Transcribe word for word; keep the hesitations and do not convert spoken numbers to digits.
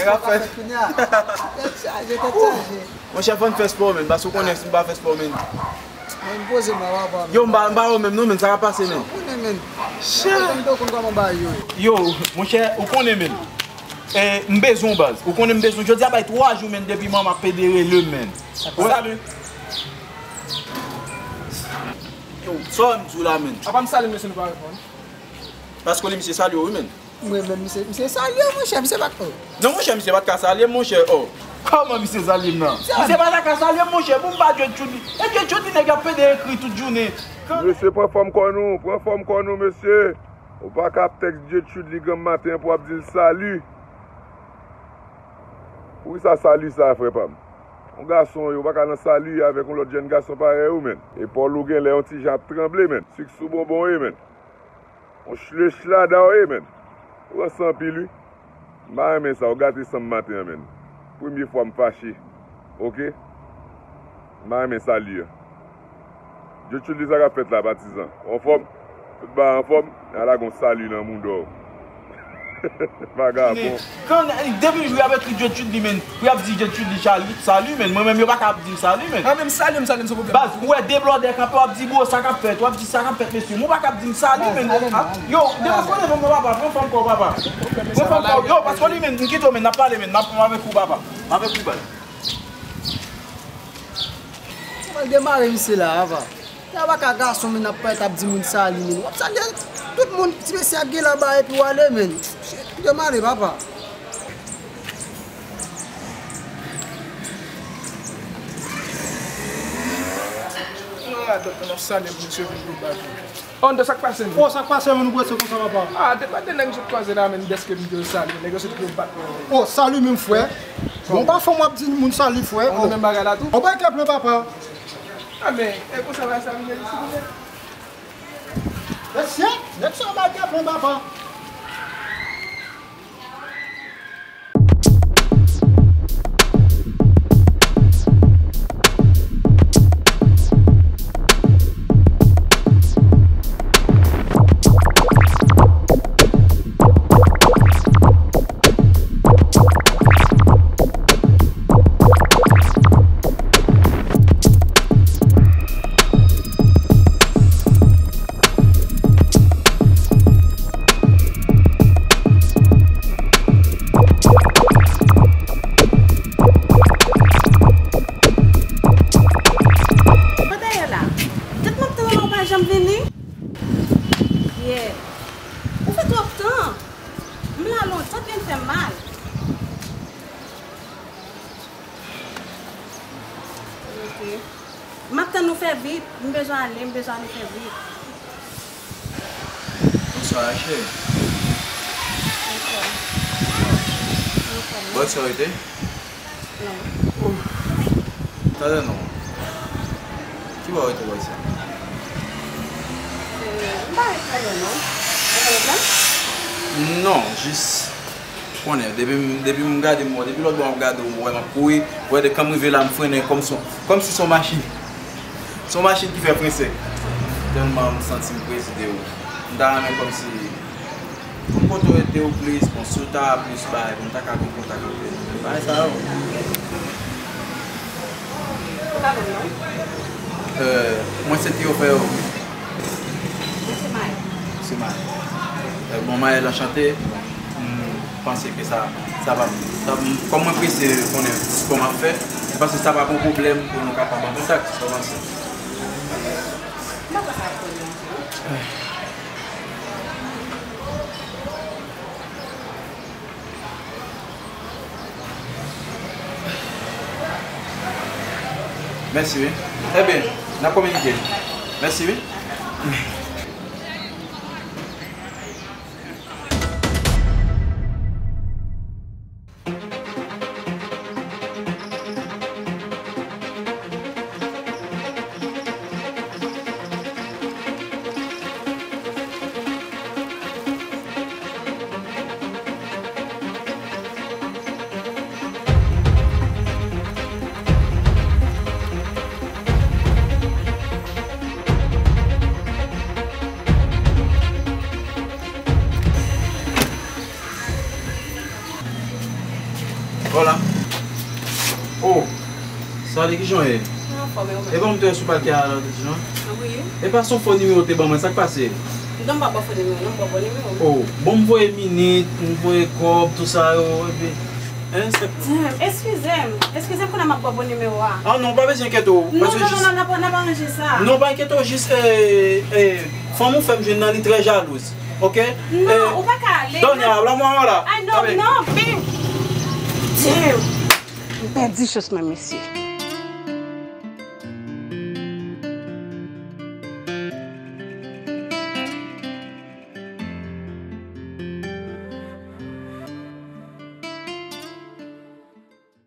Sa k ap fèt kounye a? Tèt chaje, tèt chaje. Monchè, fò n fè spò, menn, paske ou konnen si n pa fè spò, menn. Men poze m la, papa. Yo, m pa, m pa wè menm non, menn, sa k ap pase, menn? Ou konnen, menn. Chè. Ou konn kòman bagay yo ye. Yo, monchè, ou konnen, menn. E, m bezwen w, baz. Ou konnen m bezwen. Jodi a bay twa jou, menn, depi manman ap pede rele m, menn. Salut. Yo, sa w wè m di w la, menn? Apa m salye mesye nou pa reponn? Paske li misye salye w, wi, menn. Mwen menm, misye, misye salye w, monchè, misye pa t, oh. Non, monchè, misye pa t ka salye m, monchè, oh. Kòman misye salye m nan? Misye pa ta ka salye m, monchè, pou m pa Djed Chudi. E Djed Chudi nèg ap pede ekri tout jounen. Mesye, pran fòm kò nou, pran fòm kò nou, mesye. Ou pa ka ap tèks Djed Chudi li granm maten an pou w ap di l sali. Poukisa sali sa, frè pa m? Yon gason, yo pa ka nan sali avèk yon lòt jèn gason parèy ou, menn. Epòl ou genlè yon ti jan ap tranble, menn. Sik sou bonbon w ye, menn. Yon chlech ladan w ye, menn. Ou ranse anpil, wi. M pa renmen sa, ou gate san m maten an, menn. Premye fwa m fache. Oke? M pa renmen sali an. Djed Chudi, sa k ap fèt la, patizan? Ou anfòm? Tout bagay anfòm? Ala gon sali nan mouda w. Vagabon. Kan, depi jou y ap ekri Djed Chudi, menn, pou y ap di Djed Chudi sali, sali, menn. Mwen menm, yo pa ka ap di m sali, menn. Ah, menm sali m, sali m, se pwoblèm. Baz, ou wè de blòdè kanpe, w ap di, bro, sa k ap fèt, w ap di, sa k ap fèt, mesye. Mwen pa ka ap di m sali, menn. Yo, devan konnen, mwen, papa, pran fòm kò w, papa. Pran fòm kò w. Yo, paske li, menn, m kite w, menn, n ap pale, menn, n ap, m avèk ou, papa. M avèk ou, baz. Ou pral demare misye la, papa. Sa pa ka gason, menn, ap parèt ap di moun sali, menn. W ap salye tout moun, ti mesye a gen laba epi w ale, menn. Demare, papa. Non, la, dòk, n ap salye moun, se vin pou bat. Ondo, sa k pase, menn? Oh, sa k pase, menn, ou prese konsa, papa? Ah, de pa de nèg m sot kwaze la, menn, dèske m di yo sali, nèg yo sot pou yo bat mwen. Oh, sali menm, frè. Bon, pa fò m ap di moun sali, frè. Ou menm bagay la tou? Ou bay kè plen, papa. Ah, men, e konsa la, sa vin ye, silvouplè? Mesye, nèg sa bay kè plen, papa. Kote ye la? Tèt m ap tann ou pa janm vini. Yeah. Ou fè twòp tan. M la lontan, tèt vin fè m mal. Ok. M ap tann nou fè vit. M bezwen ale, m bezwen ale fè vit. Bonswa, cheri. Bonswa. Bonswa. Bonswa, rete? Non. Tande non. Ki bò w rete bò sa? Euh, m pa ret trè lwen non. Ou konn pran? Non, jis konnen, depi m, depi m gade m wè, depi lòt bò m ap gade w, m wè m ap kouri, wè de kan m rive la, m frennen kòmsi, kòmsi se yon machin. Se yon machin ki fè plen sèk. Tèlman m santi m prese de ou. M ta renmen kòmsi pou m kote w rete w plis, bon, si w ta plis bay, pou m ta ka gen kontak avè w. Bagay sa yo. Ou ka ban m non? Euh, mwen se Théophile. Mwen se Maëlle. Se Maëlle. Euh, bon, Maëlle, anchante. M panse ke sa, sa va, sa, kòm mwen prese konnen spò m ap fè, m panse sa pa gon pwoblèm pou nou kapab an kontak, sa w panse? M pa panse ap pwoblèm. Mèsi, wi. Ebyen, n a kominike. Mèsi, wi. Pale, kijan w ye? Mwen anfòm, e ou E menm? Bon, m te wè sou pal ki a la, non? Wi. E pa se yon fo nimewo w te ban mwen, sa k pase? Non, m pa ba fo nimewo, non, m ba bon nimewo. Oh, bon, m voye minit, m voye kòb, tout sa yo, epi. Hein, se... Damn, eskize m. Eskize m, kounye a m ap ba bon nimewo a. Ah non, pa bezwen enkyete w. Non, Paske non, jis... non, non, n ap, n ap aranje sa. Non, pa enkyete w, jis, eh, eh, fanm ou fè m jwenn nan, li trè jalouz. Ok? Non, ou pa ka ale. Donya, hablamos ahora. Ay, non, non, babe. Damn. M pèdi chans mwen, mesye.